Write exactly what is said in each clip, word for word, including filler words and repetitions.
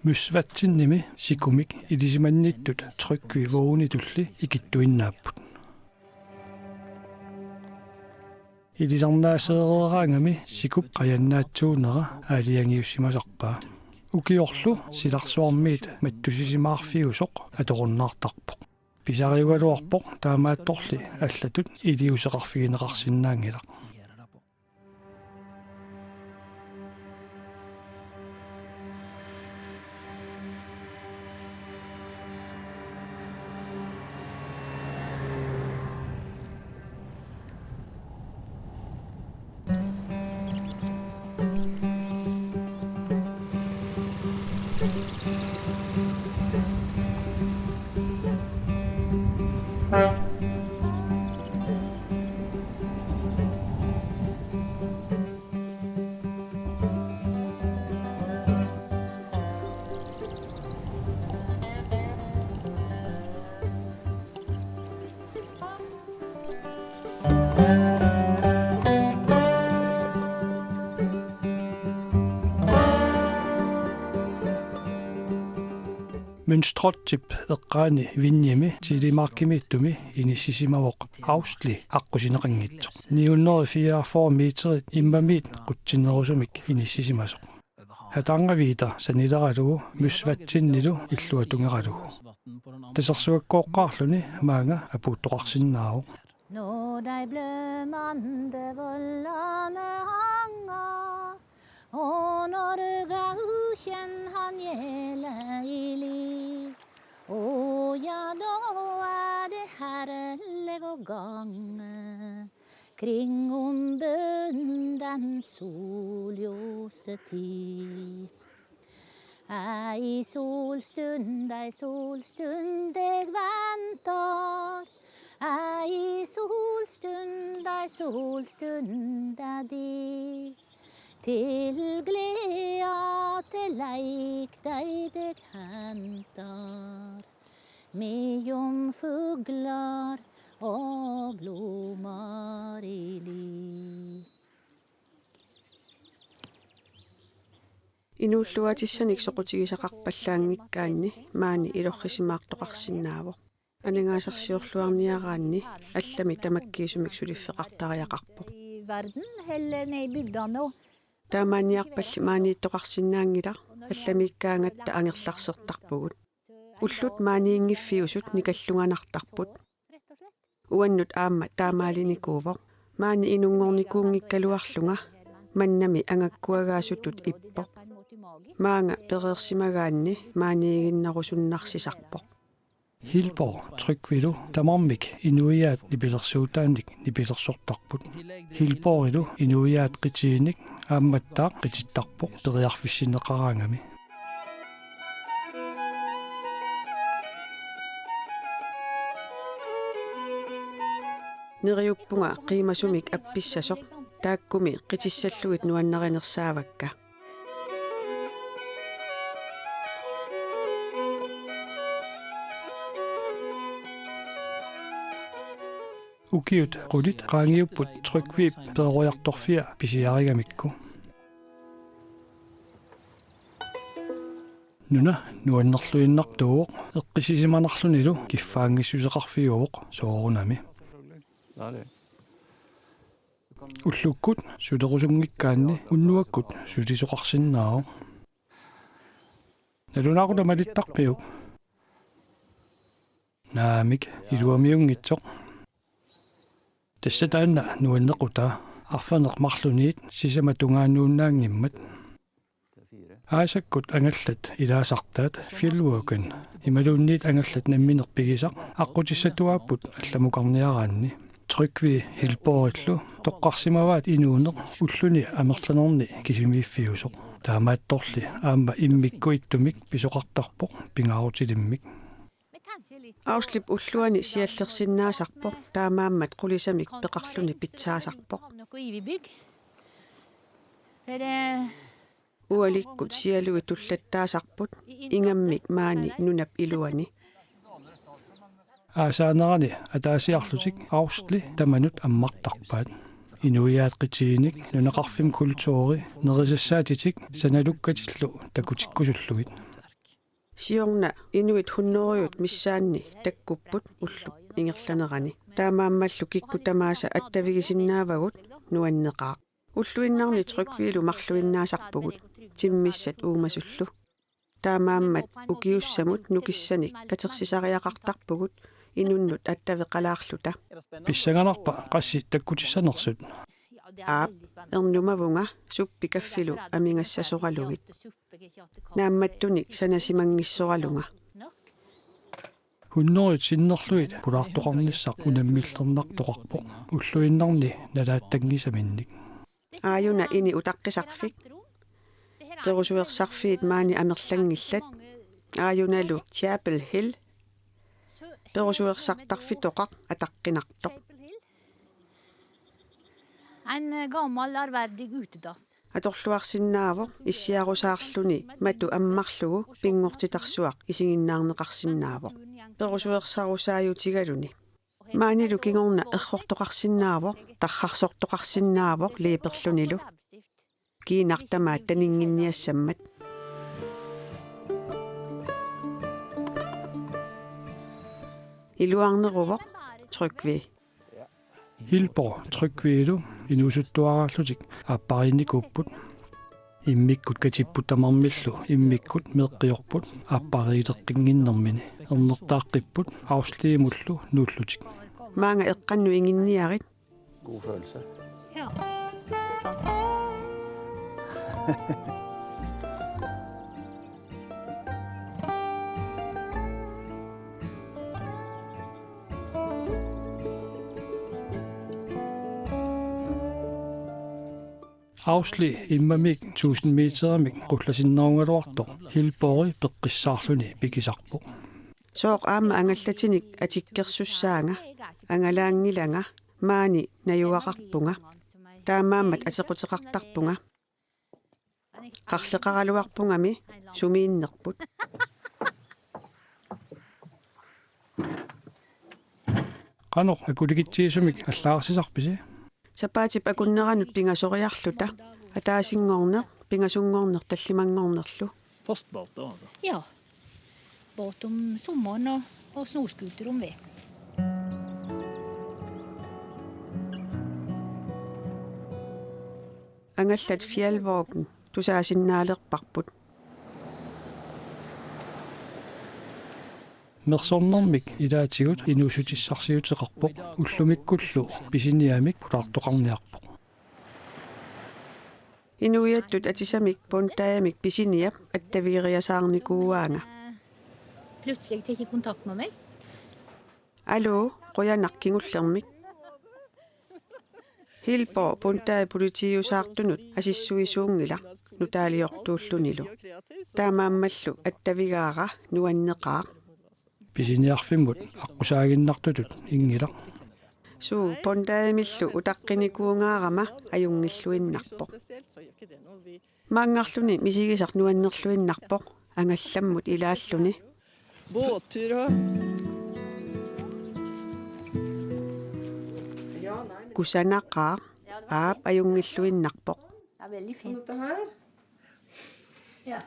Møsvatsinimi sikumik ilisimannittut Tryggvi Vågenitulli ikittuinnaapput. Ilisarnaaseereeraangami sikup qajannaatsuunera aalajangiussimasarpaa. Ukiorlu silarsuarmiit mattusisimaarfiusoq atorunnaartarpoq. Pisariugaluarpoq taamaattorli allatut iliuuseqarfigineqarsinnaanngilaq. Mønstrøttip eqqaani Vinjemi Telemarkimiittumi inissisimavoq Austli aqqusineqanngitsoq. Ni hundrede fireogfyrre meterit immamiit qutsinnerusumik inissisimasoq. Hardangervidda sanileralugu Møsvatsinnilu illuatungeralugu. Tasersuakkooqqaarluni maanga apuuttoqarsinnaavoq. Når de blødmende vollene hanger, og når gauken han gjelder i liv, å ja, da er det herlig å gange kring om bunnen den solljose tid. Ei solstund, ei solstund jeg venter. Ei solstund, ei solstund er di. Til glede, til leik deg deg henter. Mellom fugler og blommer i liv. Inuulluatissanik soqutigisaqarpallaanngikkaanni maani ilorrisimaartoqarsinnaavoq. Aningaasarsiorluarniaraanni allami tamakkiisumik suliffeqartariaqarpoq. I verden eller ned i bygdene. Taamaanniarpalli maaniittoqarsinnaanngilaq, allamiikkaangatta angerlarsertarpugut. Ullut maaniinngiffiusut nikallunganartarput. Uannut aamma taamaalinikuuvoq. Maani inunngornikuunngikkaluarlunga mannami angakkuagaasutut ippoq. Maanga pereersimagaanni maaniiginnarusunnarsisarpoq. Hilborg Tryggvilu tamarmik inuiaat nipilersuutaannik nipilersortarput. Hilborgilu inuiaat qitiinik aammattaaq qitittarpoq periarfissinneqaraangami. Neriuppunga qiimasumik appissasoq, taakkumi qitissallugit nuannarinersaavakka. Ukiut qulit qaangiupput Tryggvip peroriartorfia pisiarigamikku. Nuna nuannerluinnartuuvoq, eqqissisimanarlunilu kiffaanngissuseqarfiuvoq soorunami. Ullukkut sulerusunngikkaanni unnuakkut sulisoqarsinnaavoq. Nalunaaqutaq malittarpiuk? Naamik, iluamiunngitsoq. Tassa taanna nuannequtaa, arfineq marlunniit sisamat tungaannuunnaanngimmat. Aasakkut angallat ilaasartaat Fjellwalken imaluunniit angallat nammineq pigisaq aqqutissatuaapput allamukarniaraanni. Tryggvi Hilborgillu toqqarsimavaat inuuneq ulluni amerlanerni kisimiiffiusoq. Taamaattorli aamma immikkut ittumik pisoqartarpoq pingaarutilimmik. Auslip ulluani siallersinnaasarpoq, taamaammat qulisamik peqarluni pitsaasarpoq. Ualikkut sialui tullattaasarput, ingammik maani nunap iluani. Aasaanerani ataasiarlutik Ausli tamanut ammartarpaat. Inuiaat qitiinik, nunaqarfimmi kulturi, nerisassaatitik sanalukkatillu takutikkusullugit. Siorna inuit hunnorujut missaanni takkupput ullup ingerlanerani. Taamaammallu kikkut tamaasa attavigisinnaavagut nuanneqaaq. Ulluinnarni Trygvilu marluinnaasarpugut timmissat uumasullu. Taamaammat ukiussamut nukissanik katersisariaqartarpugut inunnut attaveqalaarluta. Pissanganarpa qassit takkutissanersut? Aap, ernumavunga suppi kaffilu amigassasoralugit. Naammattunik sanasimanngitsoralunga. Hunnorujut sinnerlugit pulaartoqarnissaq unammillernartoqarpoq ulluinnarni nalaattanngisaminnik. Aajuna ini utaqqisarfik. Perusuersarfiit maani amerlanngillat. Aajunalu Chapel Hill. Perusuersartarfitoqaq ataqqinartoq. En eh, gammel ærverdig utedass. Atorluarsinnaavoq issiarusaarluni matu ammarlugu pinngortitarsuaq isiginnaarneqarsinnaavoq. Perusuersarusaajutigaluni. Maanilu kingorna errortoqarsinnaavoq, tarrarsortoqarsinnaavoq leeperlunilu. Kiinaq tamaat taninnginniassammat. Iluarneruvoq Trygve. Hilborg Trygvilu inuusuttuaraallutik aappariinnikuupput. Immikkut katipput tamarmillu immikkut meeqqiorput aappariileqqinnginnermini ernertaaqqipput Ausliimullu nuullutik. Maanga eqqannut inginniarit. God følelse. Ja. Sånn. Ausli immamik tusind meterimik qullasinnerugaluartoq Hilborgi peqqissaarluni pikisarpoq. Sooq aamma angallatinik atikkersussaanga, angalaanngilanga, maani najugaqarpunga. Taamaammat atequteqartarpunga. Qarleqaraluarpungami sumiinnerput. Qanoq akulikitsigisumik allaarsisarpisi? Sapaatip akunneranut pingasoriarluta. Ataasinngorneq, pingasunngorneq tallimanngornerlu. Postbåter, altså. Ja. Båt om sommeren og, og snorskøyter om vinteren. Angallat Fjällvågen tusaasinnaalerparput. Mersornermik ilaatigut inuussutissarsiuteqarpoq, ullumikkullu pisiniamik pulaartoqarniarpoq. Inuiattut atisamik Pondajemik pisiniap attavigeriasaarnikuuaanga. Pludselig tar de kontakt med meg. Aluu, qujanaq kingullermik. Hilborg Pondaje politiiusaartunut asissuisuunngilaq nutaaliortuullunilu. Taamaammallu attavigaara nuanneqaaq. Pisiniarfimmut aqqusaaginnartutut inngilaq. Suu, Pondajemillu utaqqinikuugaarama ajunngilluinnarpoq. Maanngarluni misigisaq nuannerluinnarpoq angallammut ilaalluni. Båttur og... Kusanaqaaq, aap, ajunngilluinnarpoq. Det er veldig fint. Som dette her. Ja.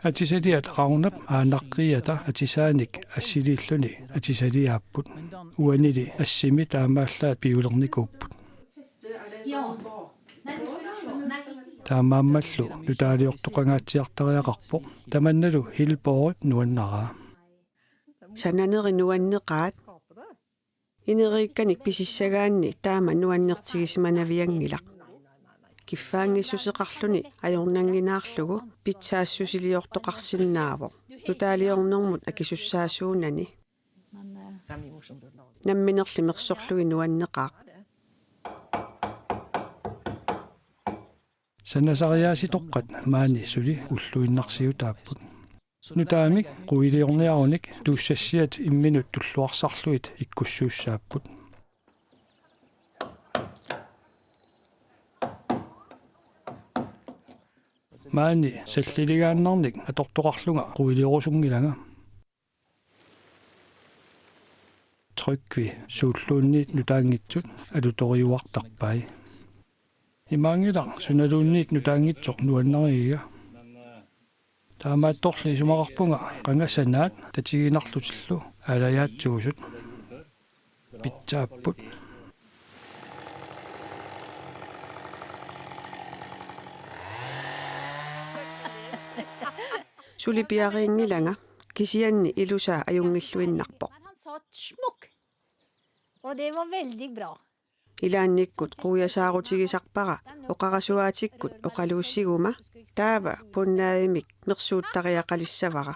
Atisaliat Raunap aanaqqiata atisaanik assiliilluni atisaliaapput. Uanili assimi taamaallaat piulernikuupput. Taamaammallu nutaaliortoqangaatsiartariaqarpoq. Tamannalu Hilborgip nuannaraa. Sananeri nuanneqaat. Ineriikkanik pisissagaanni taama nuannertigisimanavianngilaq. Kiffaanngissuseqarluni ajornannginnaarlugu pitsaassusiliortoqarsinnaavoq. Nutaaliornermut akisussaasuunani. Namminerli mersorlugit nuanneqaaq. Sanasariaasitoqqat maani suli ulluinnarsiutaapput. Nutaamik quiliorniarunik tuussassiat imminut tulluarsarlugit ikkussuussaapput. Maani salliligaannarnik atortoqarlunga quiliorusunngilanga. Trygve suulluunniit nutaanngitsut alutoriuartarpai. Imaanngilaq sunaluunniit nutaanngitsoq nuannarigiga. Taamaattorli isumaqarpunga qanga sanaat tatiginarlutillu aalajaatsuusut. Pitsaapput. Suli piariinngilanga, kisianni ilusaa ajunngilluinnarpoq. Han sa smuk. Og det var veldig bra. Ilaannikkut quiasaarutigisarpara oqarasuaatikkut oqaluussiguma, taava punnaavimik mersuuttariaqalissavara.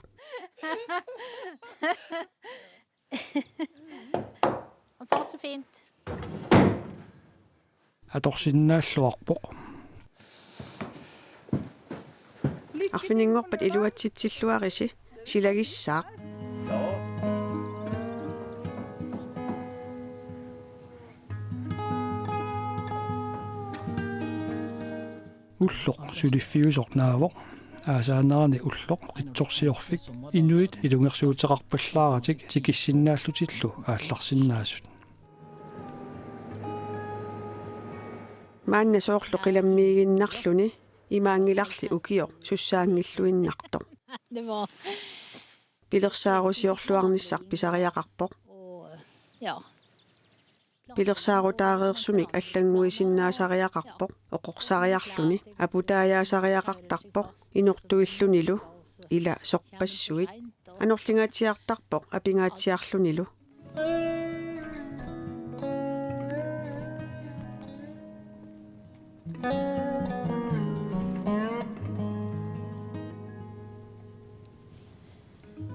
Og så så fint. Atorsinnaalluarpoq. Arfininngorpat iluatsitsilluarisi, silagissaaq. Ulloq suliffiusoq naavoq, aasaanerani ulloq qitsorsiorfik, inuit ilungersuuteqarpallaaratik tikissinnaallutillu aallarsinnaasut. Maanna soorlu qilammiiginnarluni, imaanngilarli ukioq sussaanngilluinnartoq. Det var Pilersaarusiorluarnissaq pisariaqarpoq. Og, ja. Pilersaarutaareersumik allannguisinnaasariaqarpoq, oqorsariarluni, aputaajaasariaqartarpoq, inortuillunilu, ila sorpassuit. Anorlingaatsiartarpoq apingaatsiarlunilu.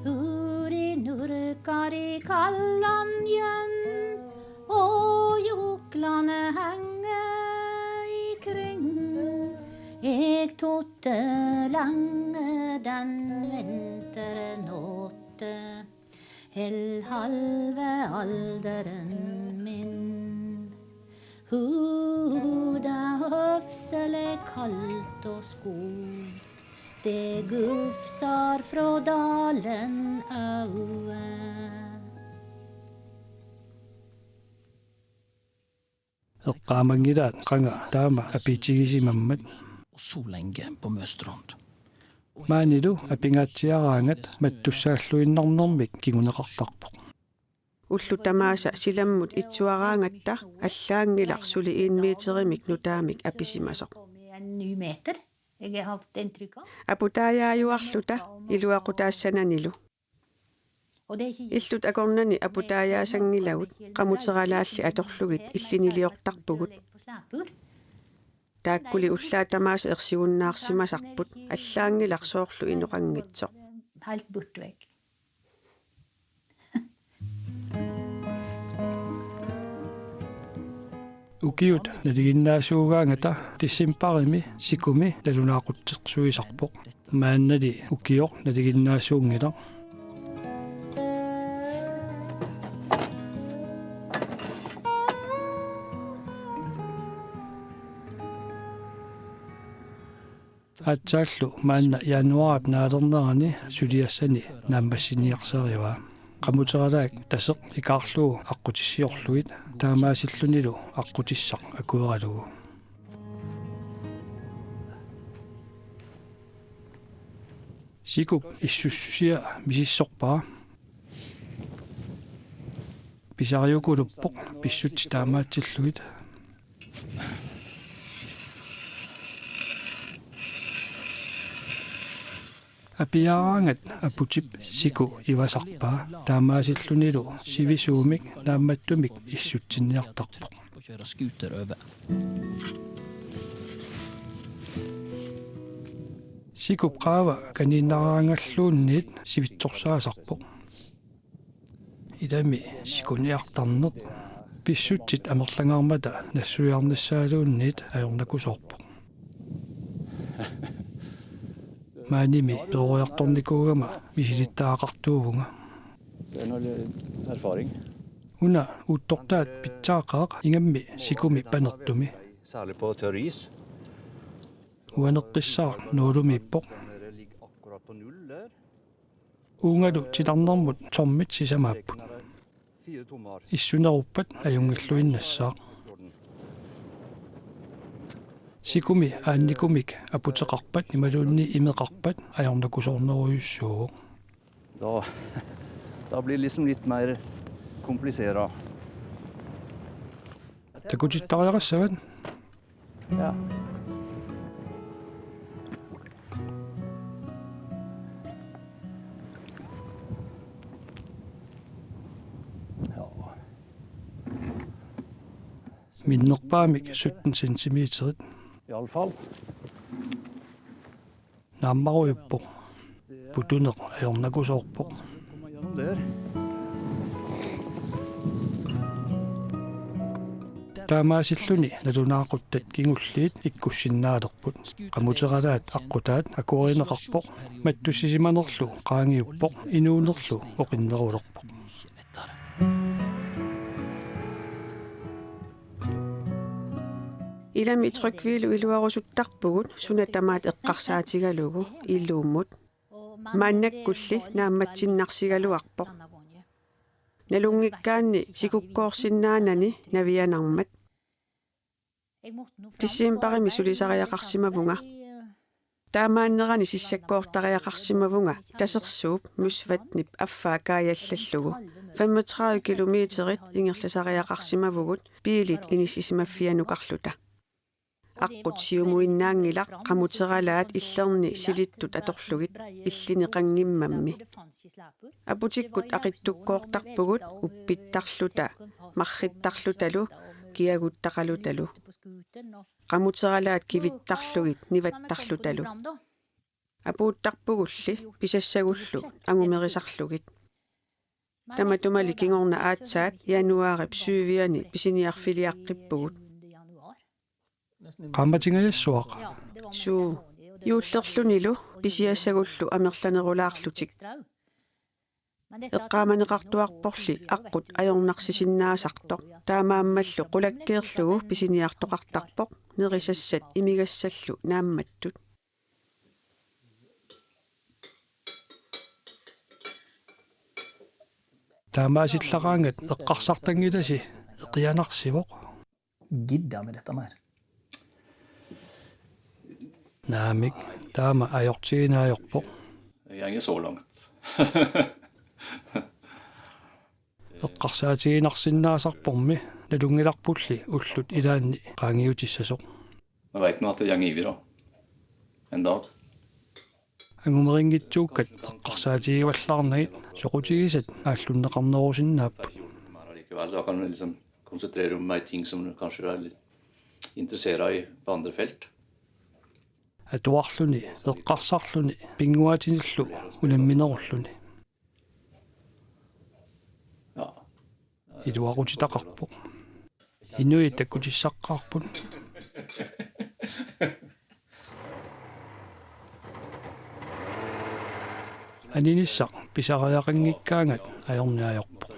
Uri nurkari kallanjøn, og juklene henger ikring. Jeg totte lange den vinternatte, hel halve alderen min. Huda høfsele kaldt og sko, det gufsar fra dalen aue. Eqqaamanngilaat qanga taama apiitigisimammat. Og sollænke på Møstrand. Maanilu apingaatsiaraangat mattussaalluinnarnermik kinguneqartarpoq. Ullut tamaasa silammut itsuaraangatta allaanngilaq suli en meterimik nutaamik apisimasoq. En ny meter. Jeg har hatt inntrykk av. Aputaajaajuarluta iluaqutaassananilu. Og det er ikke Illut akornanni aputaajaasanngilagut, qamuteralaalli atorlugit illiniliortarpugut. På slæpur. Taakkuli ullaat tamaasa ersigunnaarsimasarput, allaanngilaq soorlu inoqanngitsoq. Helt borte vekk. Ukiut nalinginnaasuugaangata decembarimi Sikumi nalunaaqutsersuisarpoq. Maannali ukioq nalinginnaasuunngilaq. Aatsaallu maanna januaarip naalernerani suliassani naammassiniarsarivaa. Qamuteralaak taseq ikaarlugu aqqutissiorlugit, taamaasillunilu aqqutissaq akueralugu. Sikup issussusia misissorpara. Pisariukuluppoq pissutsit taamaatsillugit. Apiaaraangat aputip Siku ivasarpaa, taamaasillunilu sivisuumik naammattumik issutsinniartarpoq. På kjøra scooter over. Sikup qaava kaniinnaraangalluunniit sivitsorsaasarpoq. Ilami sikuniartarneq. Pissutsit amerlangaarmata nassuiarnissaaluunniit ajornakusoorpoq. Maanimi peroriartornikuugama misilittagaqartuuvunga. Så er det noe erfaring. Una uuttortaat pitsaaqaaq ingammik Sikumi panertumi. Særlig på tørr is. Uaneqqissaaq nuulumiippoq. Når det ligger akkurat på null der. Uungalu titarnermut tommit sisamaapput. Issuneruppat ajunngilluinnassaaq. Sikumi aannikumik aputeqarpat imaluunniit imeqarpat ajornakusoornerujussuuvoq. Da, da blir det liksom litt mer komplisert. Takutittariaqassavat? Ja. Minnerpaamik sytten centimeterit. I alle fall. Naammarujuppoq. Putuneq ajornakusoorpoq. Kommer gjennom der. Taamaasilluni nalunaaquttat kingulliit ikkussinnaalerput. Qamuteralaat aqqutaat akuerineqarpoq. Mattussisimanerlu qaangiuppoq, inuunerlu oqinnerulerpoq. Ilami Trygvilu iluarusuttarpugut suna tamaat eqqarsaatigalugu ilummut. Maannakkulli naammatsinnarsigaluarpoq. Nalunngikkaanni sikukkoorsinnaanani navianarmat. Decembarimi sulisariaqarsimavunga. Taamaannerani sissakkoortariaqarsimavunga Tasersuup Møsvatnip affaa kaajallallugu. Femogtredive kilometerit ingerlasariaqarsimavugut biilit inissisimaffianukarluta. Aqqut siumuinnaanngilaq qamuteralaat illerni silittut atorlugit illineqanngimmammi. Aputikkut aqittukkoortarpugut uppittarluta, marrittarlutalu, kiaguttaqalutalu. Qamuteralaat kivittarlugit nivattarlutalu. Apuuttarpugulli pisassagullu angumerisarlugit. Tamatumali kingorna aatsaat januaarip syviani pisiniarfiliaqqippugut. Qaammatingajassuaq. Suu. Juullerlunilu pisiassagullu amerlanerulaarlutik. Eqqaamaneqartuarporli aqqut ajornarsisinnaasartoq. Taamaammallu qulakkeerlugu pisiniartoqartarpoq nerisassat imigassallu naammattut. Taamaasillaqaangat eqqarsartanngilasi eqianarsivoq. Gidda med detta mer. Naamik, taama ajortigineq ajorpoq. Jeg er ikke så langt. Eqqarsaatiginarsinnaasarpormi nalunngilarpulli ullut ilaanni qaangiutissasoq. Man vet nå at jeg er ivrig da. En dag. Angumerinngitsuukkat eqqarsaatigivallaarnagit soqutigisat aallunneqarnerusinnaapput. Likevel, så kan jeg liksom konsentrere meg om ting som kanskje er litt interessert i på andre felt. Atuarluni, eqqarsarluni, pinnguaatinillu unamminerulluni. Ja. Iluaqutitaqarpoq. Inuit takkutissaqqaarput. Aninissaq pisariaqanngikkaangat ajorneq ajorpoq.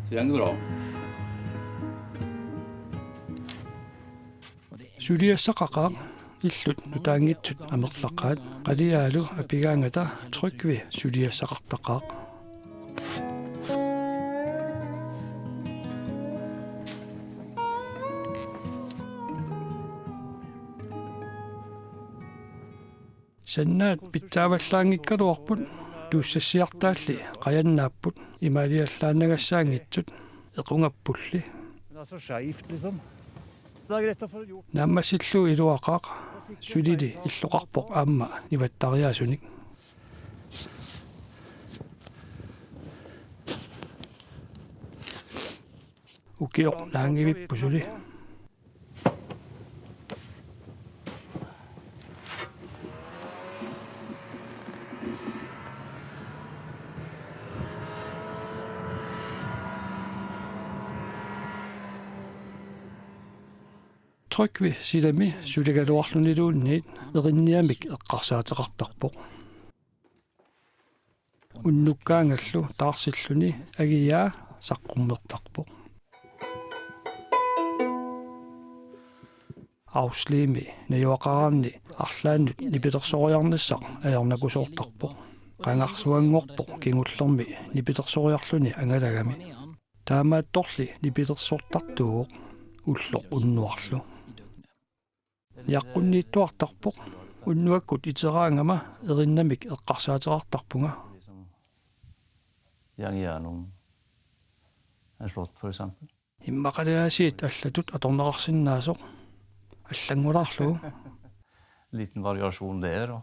Så jeg er bra. Suliassaqaqaaq, illut nutaanngitsut amerlaqaat, qaliaalu apigaangata Trygve suliassaqartaqaaq. Sannaat pitsaavallaanngikkaluarput, tuussassiartaalli qajannaapput imaaliallaannagassaanngitsut, equngappulli. Men det er så skjevt, liksom. Så det er greit å få gjort. Naammassillugu iluaqaaq, sulili illoqarpoq aamma nivattariaasunik. Ukioq naanngivipput suli. Trygve silami suligaluarluniluunniit erinniamik eqqarsaateqartarpoq. Unnukkaangallu taarsilluni agiaa saqqummertarpoq. Afslimi najugaqaraanni arlaannut nipilersoriarnissaq ajornakusoortarpoq. Qangarsuanngorpoq kingullermi nipilersoriarluni angalagami. Taamaattorli nipilersortartuuvoq ulloq unnuarlu. Jaqqunniittuartarpoq. Unnuakkut iteraangama erinnamik eqqarsaateqartarpunga. Jern i Hjørnum. En slot, for eksempel. Immaqaliaasiit allatut atorneqarsinnaasoq. Allanngulaarlugu. Liten variation der, da.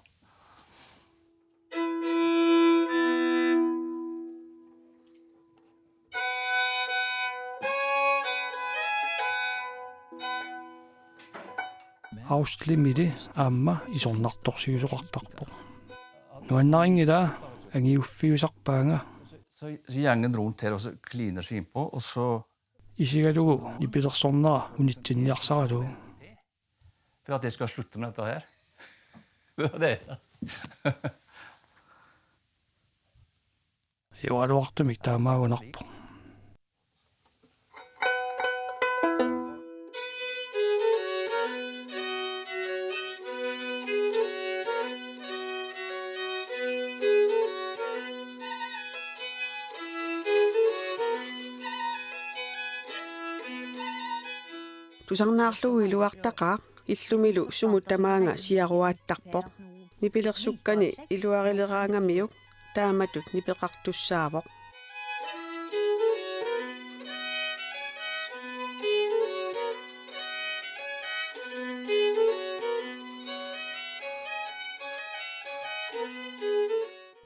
Auslimili aamma isornartorsiusoqartarpoq. Nuannarinngilaa, angiuffiusarpaanga. Så, så gjengen rundt her også kliner seg innpå, og så Isigalugu nipilersornera unitsinniarsaralugu. For at jeg skal slutte med dette her. Det var det. Ajoraluartumik taamaagunarpoq. Tusarnaarlugu iluartaqaaq, illumilu sumut tamaanga siaruaattarpoq. Nipilersukkani iluarileraangamiuk taamatut nipeqartussaavoq.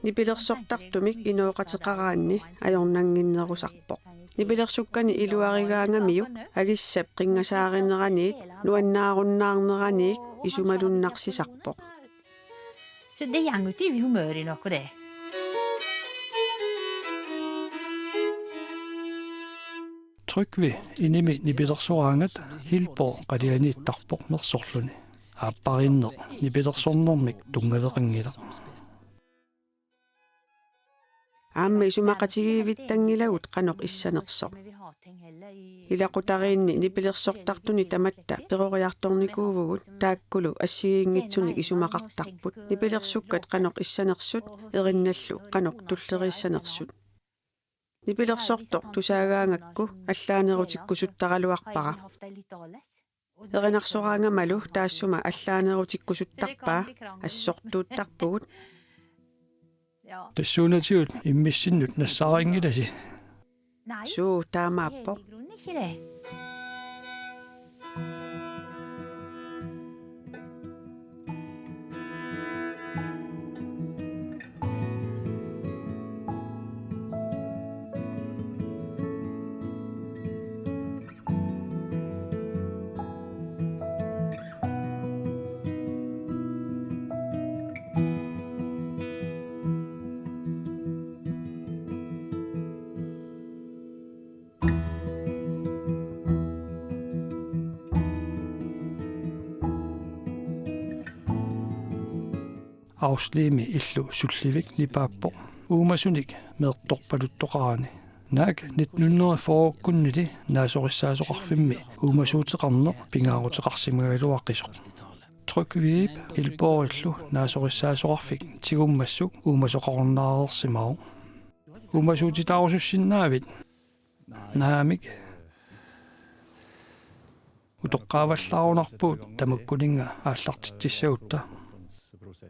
Nipilersortartumik inooqateqaraanni ajornannginnerusarpoq. Nipilersukkani iluarigaangamiuk agissap qinngasaarineraniit nuannaarunnaarneraniit isumalunnarsisarpoq. Så det går ut i humøret nok, det. Trygve inimi nipilersoraangat Hilborg qalianiittarpoq mersorluni. Aappariinneq nipilersornermik tunngaveqanngilaq. Aamma isumaqatigiivittanngilagut qanoq issanersoq. Ilaqutariinni nipilersortartuni tamatta peroriartornikuuvugut, taakkulu assigiinngitsunik isumaqartarput. Nipilersukkat qanoq issanersut erinnallu qanoq tulleriissanersut. Nipilersortoq tusaagaangakku allaanerutikkusuttaraluarpara. Erinarsoraangamalu taassuma allaanerutikkusuttarpaa, assortuuttarpugut. Tassuunatigut immissinnut nassaarinngilassi. Suu, taamaappoq. Auslimi illu Sullivik nipaappoq uumasunik meertorpaluttoqarani. Naak nitten hundrede fyrrekkunnili naasorissaasoqarfimmi uumasuuteqarneq pingaaruteqarsimagaluaqisoq. Trygvep Hilborgillu naasorissaasoqarfik tigummassuk uumasoqarunnaareersimavoq. Uumasuutitaarusussinnaavit? Naamik. Utoqqaavallaarunarpugut tamakkuninnga aallartitsissagutta.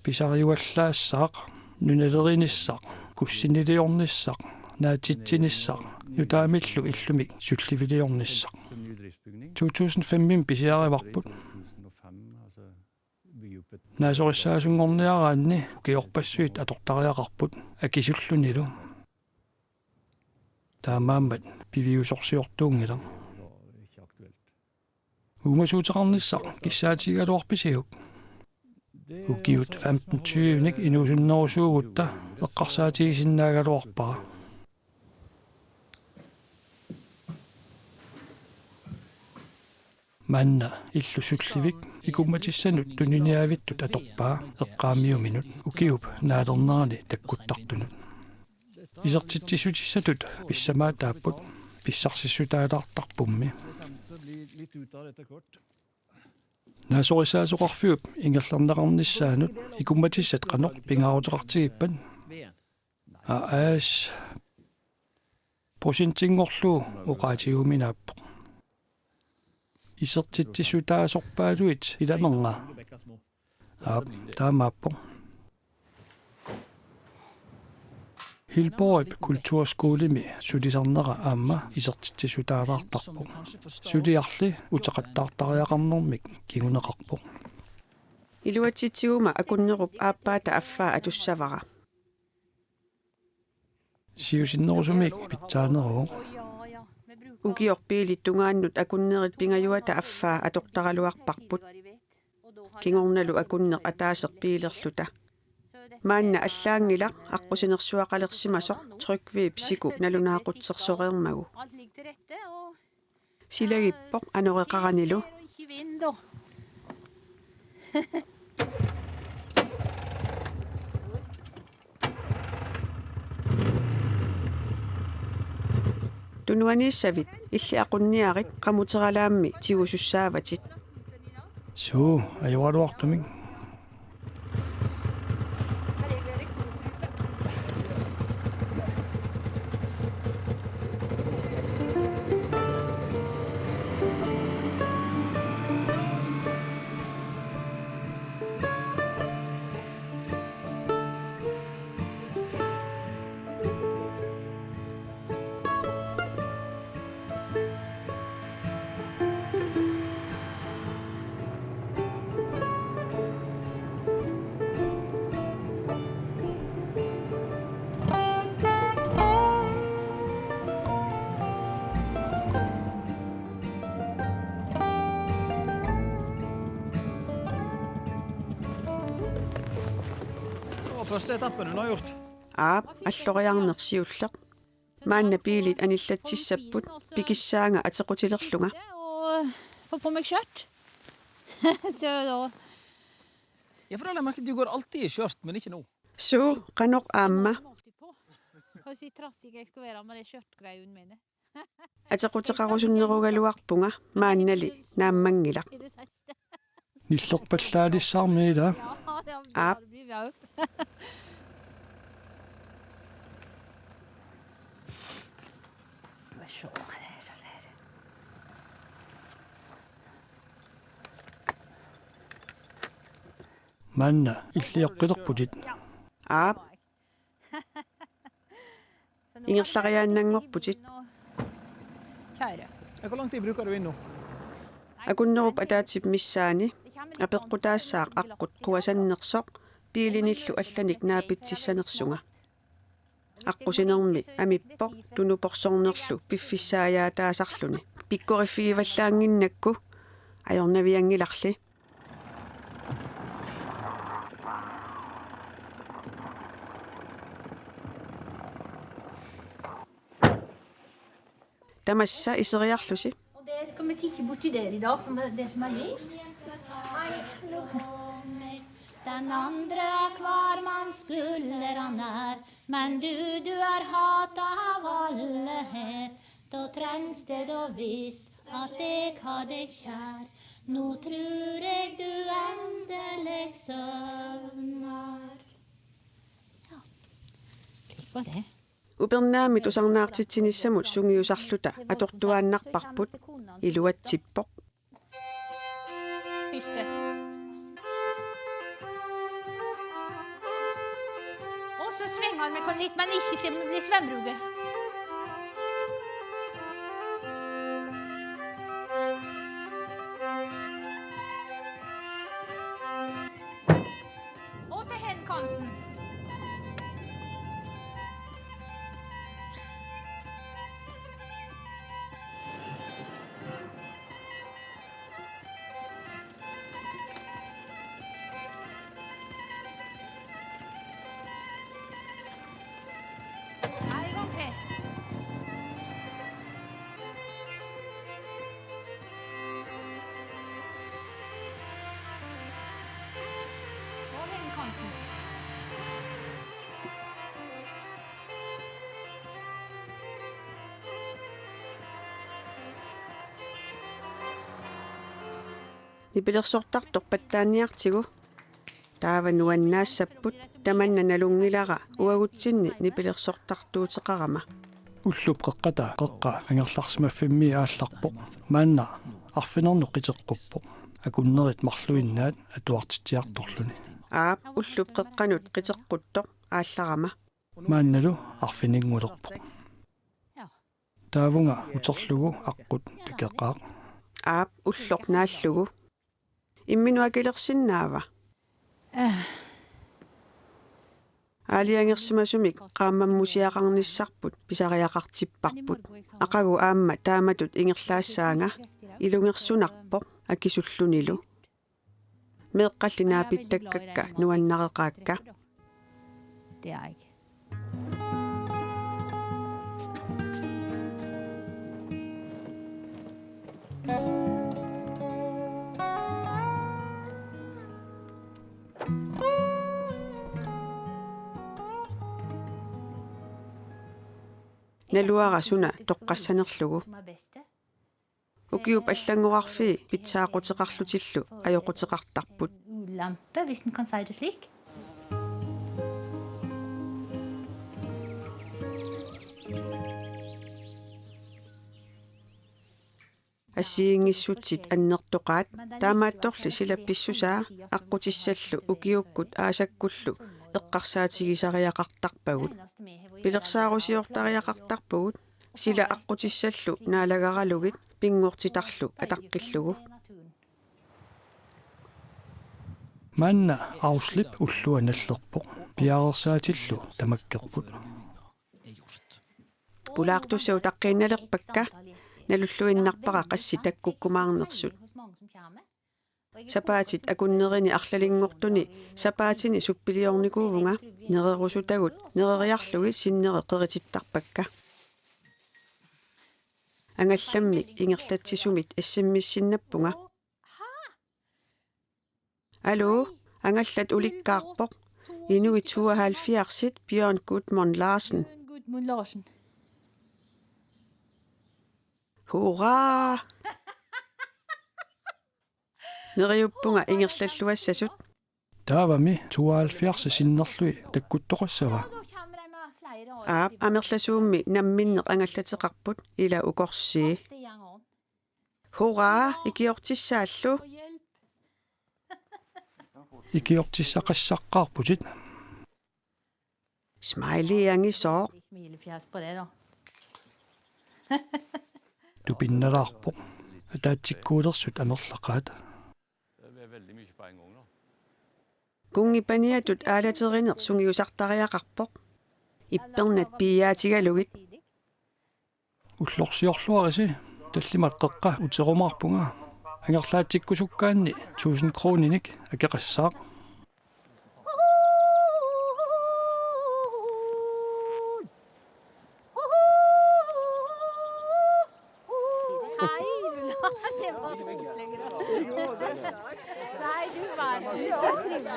Pisariuallaassaaq, nunalerinissaq, kussiniliornissaq, naatitsinissaq, nutaamillu illumik sulliviliornissaq. To tusind fem-imi pisiarivarput. Naasorissaasunngorniaraanni ukiorpassuit atortariaqarput akisullunilu. Taamaammat piviusorsiortuunngilaq. Uumasuuteqarnissaq kissaatigigaluarpisiuk? Ukiut femten tyve-nik inuusunnerusuugutta eqqarsaatigisinnaagaluarpara. Manna illu Sullivik ikummatissanut tuniniaavittut atorpaa eqqaamiuminut ukiup naalernerani takkuttartunut. Isertitsissutissatut pissamaataapput, pissarsissutaalaartarpummi. Naasorissaasoqarfiup ingerlanneqarnissaanut ikummatissat qanoq pingaaruteqartigippat? Aas, procentinngorlugu oqaatiguminaappoq. Isertitsissutaasorpaaluit ilamernga. Aap, taamaappoq. Hilborgip kulturskolemi sulisarnera aamma isertitsissutaalaartarpoq. Suliarli uteqattaartariaqarnermik kinguneqarpoq. Iluatsitsiguma akunnerup aappaata affaa atussavara. Siusinnerusumik pitsaaneruvoq. Ukioq biilit tungaannut akunnerit pingajuata affaa atortaraluarparput. Kingornalu akunneq ataaseq biilerluta. Maanna allaanngilaq aqqusinersuaqalersimasoq Trygvip siku nalunaaqutsersoreermagu. Silagippoq anoreqaranilu. Tunuaniissavit, illit aqunniarit qamuteralaammi tigusussaavatit. Suu, ajoraluartumik. Første etappen er nå gjort. Aap, alloriarneq siulleq. Maanna biilit anillatsissapput, pikissaanga atequtilerlunga. Få på meg skjørt. Så da. Jeg forholder meg til at du går alltid i skjørt, men ikke nå. Suu, qanoq aamma. Har du sett trassig jeg skal være med de skjørtgreiene mine? Atequteqarusunnerugaluarpunga maannali naammanngilaq. Nillerpallaalissaarmi ila. Aap. Maanna illit eqqilerputit? Aap. Ingerlariaannanngorputit. Hvor lang tid bruker du inn nå? Akunnerup ataatsip missaani apeqqutaassaaq aqqut quasannersoq biilinillu allanik naapitsissanersunga. Aqqusinermi amippoq tunuporsornerlu piffissaajaataasarluni. Pikkoriffigivallaannginnakku ajornavianngilarli. Tamassa iseriarlusi. Og dere kan sitte borti der i dag, som det som er lys. Den andre er kvar, men du, du er hatet av alle her. Da trengs det da visst at jeg har deg kjær. Nå tror jeg du endelig søvner. Ja, det var det. Upernaammi tusarnaartitsinissamut sungiusarluta atortuaannarparput, iluatsippoq. Puste. Og så svinger han med litt, men ikke som blir svømmeruge. Og til henkanten. Nipilersortartoq pattaaniartigu. Taava nuannaassapput, tamanna nalunngilara uagutsinni nipilersortartuuteqarama. Ullup qeqqata qeqqa angerlarsimaffimmi aallarpoq. Maanna Arfineq-marlunnik qiteqquppoq. Akunnerit marluinnaat atuartitsiartorluni. Aap, ullup qeqqanut qiteqquttoq aallarama. Maannalu arfininngulerpoq. Taavunga uterlugu aqqut takeqaaq. Aap, ulloq naallugu. Imminut akilersinnaava? Aalajangersimasumik qaammammusiaqarnissarput pisariaqartipparput. Aqagu aamma taamatut ingerlaassaanga, ilungersunarpoq akisullunilu. Meeqqalli naapittakkakka nuannareqaakka. Det er ikke. Naluara suna toqqassanerlugu. Ukiup allanngorarfii pitsaaquteqarlutillu ajoquteqartarput. Lampe, hvis den kan sige det slik. Assigiinngissutsit annertoqaat, taamaattorli sila pissusaa aqqutissallu ukiukkut aasakkullu eqqarsaatigisariaqartarpagut. Pilersaarusiortariaqartarpugut, sila aqqutissallu naalagaralugit pinngortitarlu ataqqillugu. Maanna Auslip ullua nallerpoq, piareersaatillu tamakkerput. Pulaartussat utaqqiinnalerpakka, nalulluinnarpara qassit takkukkumaarnersut. Sapaatit akunnerini arlalinngortuni sapaatini suppiliornikuuvunga, nererusutagut nereriarlugit sinneri qeritittarpakka. Angallammik ingerlatsisumit S M S-innappunga. Aluu, angallat ulikkaarpoq. Inuit tooghalvfjerdsit, Bjørn Gudmund Larsen. Gudmund Larsen. Hurraa! Neriuppunga ingerlalluassasut. Taavami tooghalvfjerds sinnerlugit takkuttoqassava? Aap, amerlasuummi namminneq angallateqarput, ila ukorsii. Hurraa, ikiortissaallu. Ikiortissaqassaqqaarputit. Smiley angisooq. Smilefjes på det, da. Tupinnalaarpoq. Ataatsikkuulersut amerlaqaat. Kunngipaniatut aalaterineq sungiusartariaqarpoq. Ippernat piiaatigalugit. Ullorsiorluarisi, tallimat qeqqa uterumaarpunga. Angerlaatsikkusukkaanni tusind kroninik akeqassaaq. Hej, Ulla. Se, hvor du slynger. Nej, du var, du var slynger.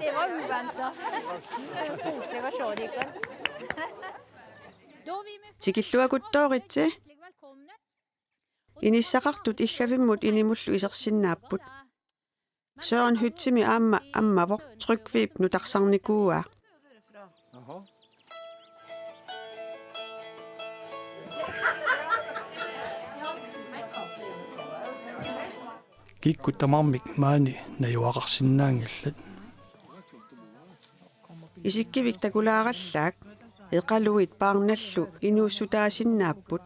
Det var uventet. Koselig, var så det gikk. Tikilluakuttooritsi. Inissaqartut Iggavimmut inimullu isersinnaapput. Søren Hyttemi aamma ammavoq, Trygviip nutarsarnikuuaa. Kikkut tamarmik maani najugaqarsinnaanngillat. Isikkivik takulaarallaak, eqaluit paarnallu inuussutaasinnaapput.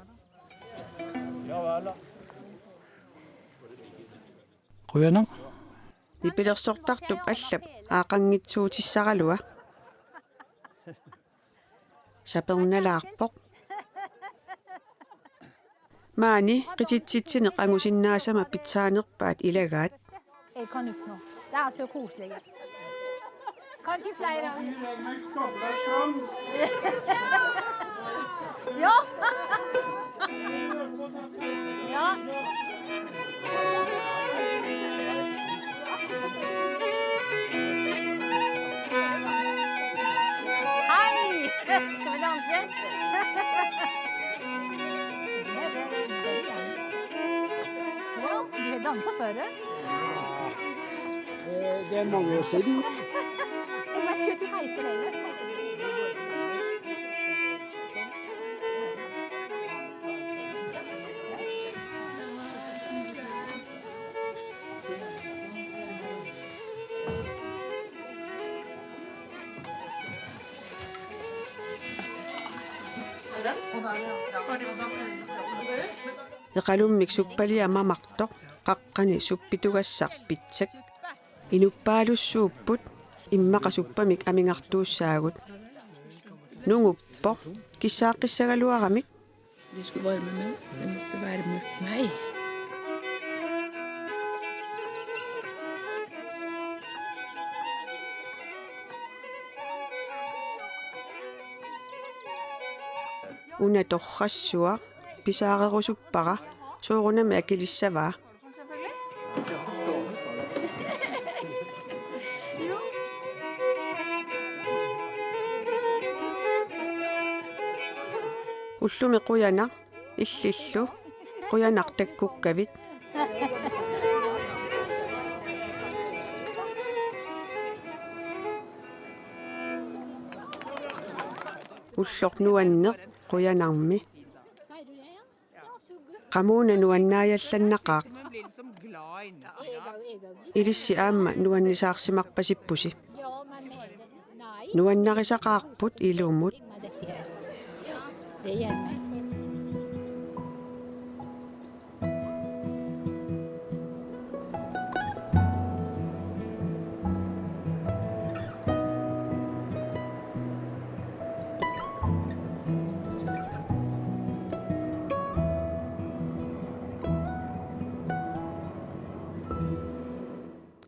Qujanaq. Nipilersortartup allap aaqanngitsuutissaralua. Sapernalaarpoq. Maani qititsitsineq angusinnaasama pitsaanerpaat ilagaat. Hey, kom nu. Det er så koselig. Kanskje flere. Ja. Ja. Hei! Skal vi danse? Ja, du har danset før, du. Eh, det er mange år siden. Jeg vet ikke hva de heter heller. Eqalummik suppalia mamartoq, qaqqani suppitugassaq pitsak. Inuppaalussuupput, immaqa suppamik amigartuussaagut. Nunguppoq, kissaaqqissagaluaramik. Det skulle varme meg. Det måtte varme meg. Una torrassuaq, pisaarerusuppara, soorunami akilissavaa. Ullumi qujanaq, illillu qujanaq takkukkavit. Ulloq nuanneq qujanarmi. Qamuuna nuannaajallannaqaaq. Ilissi aamma nuannisaarsimarpasippusi. Nuannarisaqaarput ilumut.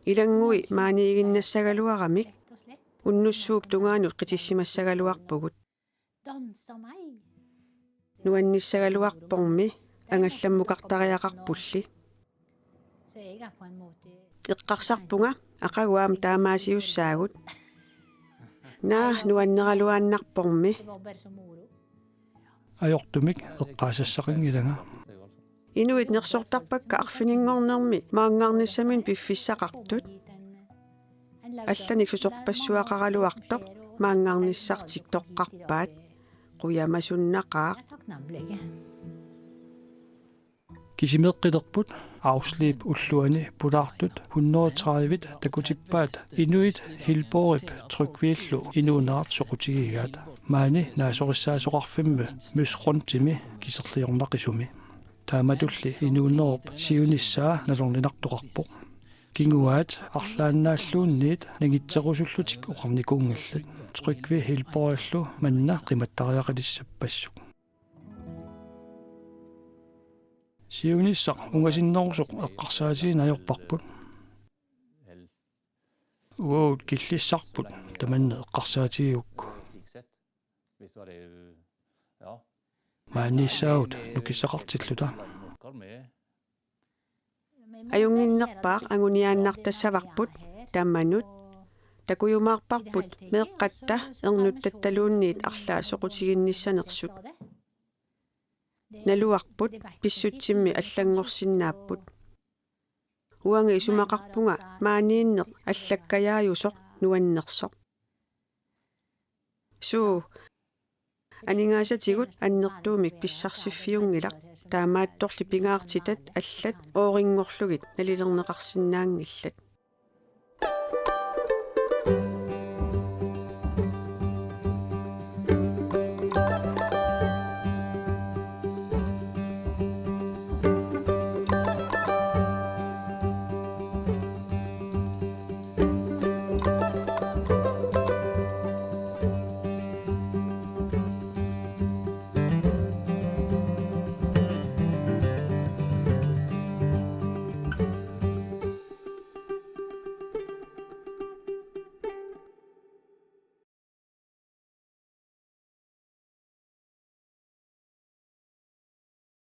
Ilanngui maaniiginnassagaluaramik, unnussuup tungaanut qitissimassagaluarpugut. Nuannissagaluarpormi angallammukartariaqarpulli. Eqqarsarpunga aqagu aamma taamaasiussaagut. Naa, nuanneraluaannarpormi. Ajortumik eqqaasassaqanngilanga. Inuit nersortarpakka arfininngornermi maanngarnissaminut piffissaqartut. Allanik susorpassuaqaraluartoq maanngarnissartik toqqarpaat. Qujamasunnaqaaq. Kisimeeqqilerput Auslip ulluani pulaartut hundrede tredive takutippaat inuit Hilborgip Trygvillu inuunerat soqutigigaat. Maani naasorissaasoqarfimmi Møs Rundimi kiserliornaqisumi. Taamatulli inuunerup siunissaa nalorninartoqarpoq. Kinguaat arlaannaalluunniit nangitserusullutik oqarnikuunngillat. Trygvi Hilborgillu manna qimattariaqalissappassuuvoq. Siunissaq ungasinnerusoq eqqarsaatigineq ajorparput. Uagut killissarput tamanna eqqarsaatigigukku. Maaniissaagut nukissaqartilluta. Ajunnginnerpaaq anguniaannartassavarput tamanut. Takujumaarparput meeqqatta ernuttattaluunniit arlaat soqutiginnissanersut. Naluarput pissutsimmi allanngorsinnaapput. Uanga isumaqarpunga maaniinneq allakkajaajusoq nuannersoq. Suu, aningaasatigut annertuumik pissarsiffiunngilaq, taamaattorli pingaartitat allat oorinngorlugit nalilerneqarsinnaanngillat.